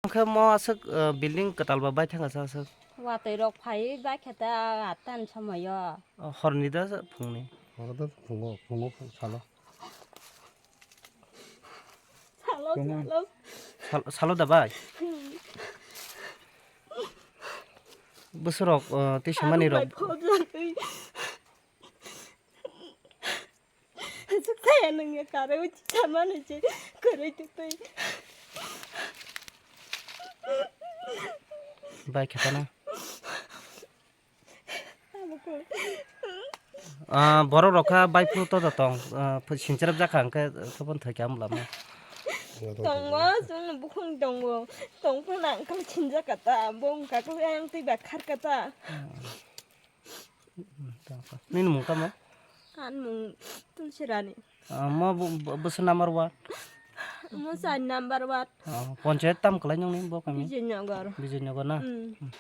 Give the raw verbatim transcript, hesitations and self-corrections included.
Khe mo aswk, uh, building kwtal ba bai thang aswk aswk. Watwi rok phai bai khe ta attan somoyo. Oh, horni da phungni. Horo da phungo, phungo phung salo. Salo, salo. Sal-, salo da bai? Bwswrok, uh, tei samani rok. Aswk saya nungya karwi chamani che kwrwi tutwi. Bai khe phano. Ah, borok rok kha bai phuru to tong, ah, sinchirap jakha hwnkhe tobon thoi khe amlama. Tongo, chwngno bukhung tongo. Tong phano ang khe sinjak kata, bo wngkha khe ang twi ba khar kata. Nini mung tamo? Ani mung Tulsi Rani. Ah, mo bo, bo, bwswk number one? Mo char number one. Ah, ponchayat tam kwlai nongni bo kami? Vijaynagar. Vijaynagar na? Hmm. Hmm.